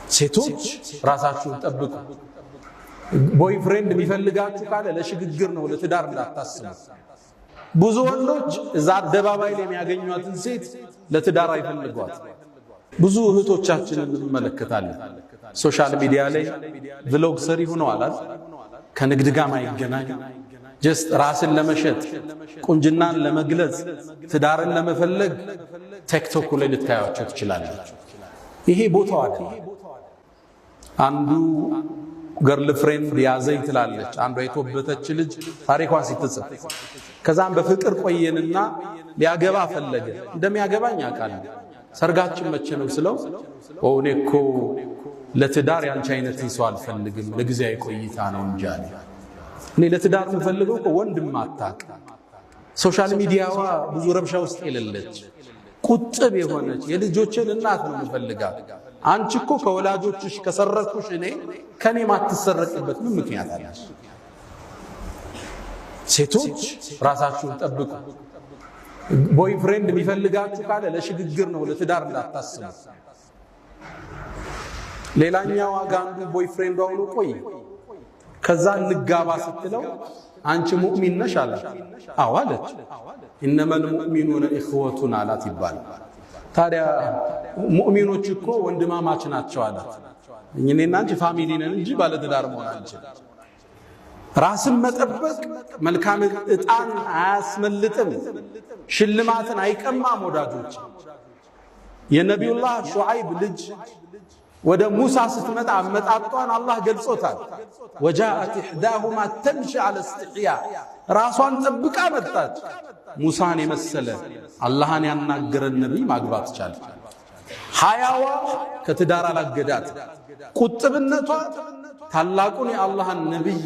ሴቶች ራሳችሁን ጠብቁ። Boyfriend የሚፈልጋችሁ ካለ ለሽግግር ነው፣ ለትዳር እንዳታስቡ። ብዙ ወንዶች እዛ አደባባይ ላይ የሚያገኟትን ሴት ለትዳር አይፈልጓት። ብዙ እህቶቻችንን እንመለከታለን። Social media ላይ vlog ሰሪ ሆነዋል። ከንግድ ጋር ማይገናኝ፣ just ራስን ለመሸጥ፣ ቁንጅናን ለመግለጽ፣ ትዳርን ለመፈለግ ቲክቶክ ላይ ልታያቸው ትችላላችሁ። ይሄ ቦታው አይደለም። አንዱ girlfriend ያዘኝ ትላለች አንዷ የተወበተች ልጅ ታሪኳ ስትጽፍ። ከዛም በፍቅር ቆየንና ሊያገባ ፈለገ። እንደሚያገባኝ አውቃለሁ። ሰርጋችን መቼ ነው ስለው፣ እኔ እኮ ለትዳር ያንቺ አይነትን ሰው አልፈልግም፣ ለጊዜያዊ ቆይታ ነው እንጂ አለ። እኔ ለትዳር የምፈልገው እኮ ወንድም አታውቅ፣ social media ዋ ብዙ ረብሻ ውስጥ የሌለች፣ ቁጥብ የሆነች የልጆችን እናት ነው የምፈልጋት። አንቺ እኮ ከወላጆችሽ ከሰረኩሽ እኔ ከኔ ማትሰረቅበት ምን ምክንያት አለሽ? ሴቶች ራሳችሁን ጠብቁ። Boyfriend የሚፈልጋችሁ ካለ ለሽግግር ነው፣ ለትዳር እንዳታስቡ። ሌላኛዋ ጋ አንዱ boyfriend ዷ ሆኖ ቆይ፣ ከዛ እንጋባ ስትለው አንቺ ሙእሚን ነሽ አላት። አዎ አለች። إنما المؤمنون إخوة አላት ይባላል። ታዲያ ሙእሚኖች እኮ ወንድማማች ናቸው አላት። እኔና አንቺ family ነን እንጂ ባለትዳር መሆን አንችል። ራስን መጠበቅ መልካም እጣን አያስመልጥም፣ ሽልማትን አይቀማም። ወዳጆች፣ የነቢዩላህ ሹዓይብ ልጅ ወደ ሙሳ ስትመጣ አመጣጧን አላህ ገልጾታል። وجاءت إحداهما تمشي على استحياء፣ ራሷን ጠብቃ መጣች። ሙሳን የመሰለ አላህን ያናገረን ነቢይ ማግባት ቻለች። ሀያዋ ከትዳር አላገዳት። ቁጥብነቷ ታላቁን የአላህን ነቢይ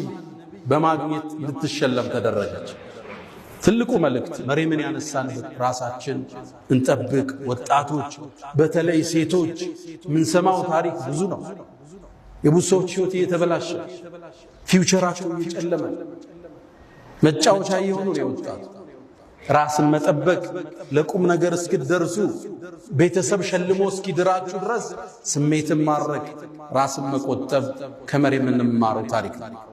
በማግኘት ልትሸለም ተደረገች። ትልቁ መልእክት መሬምን ያነሳንበት ራሳችን እንጠብቅ። ወጣቶች፣ በተለይ ሴቶች፣ ምንሰማው ታሪክ ብዙ ነው። የብዙ ሰዎች ህይወት እየተበላሸ፣ future ኣቸው እየጨለመ፣ መጫወቻ እየሆኑ ነው የወጣቱ። ራስን መጠበቅ ለቁም ነገር እስክትደርሱ፣ ቤተሰብ ሸልሞ እስኪድራችሁ ድረስ ስሜትን ማድረግ፣ ራስን መቆጠብ ከመሬም የምንማረው ታሪክ ነው።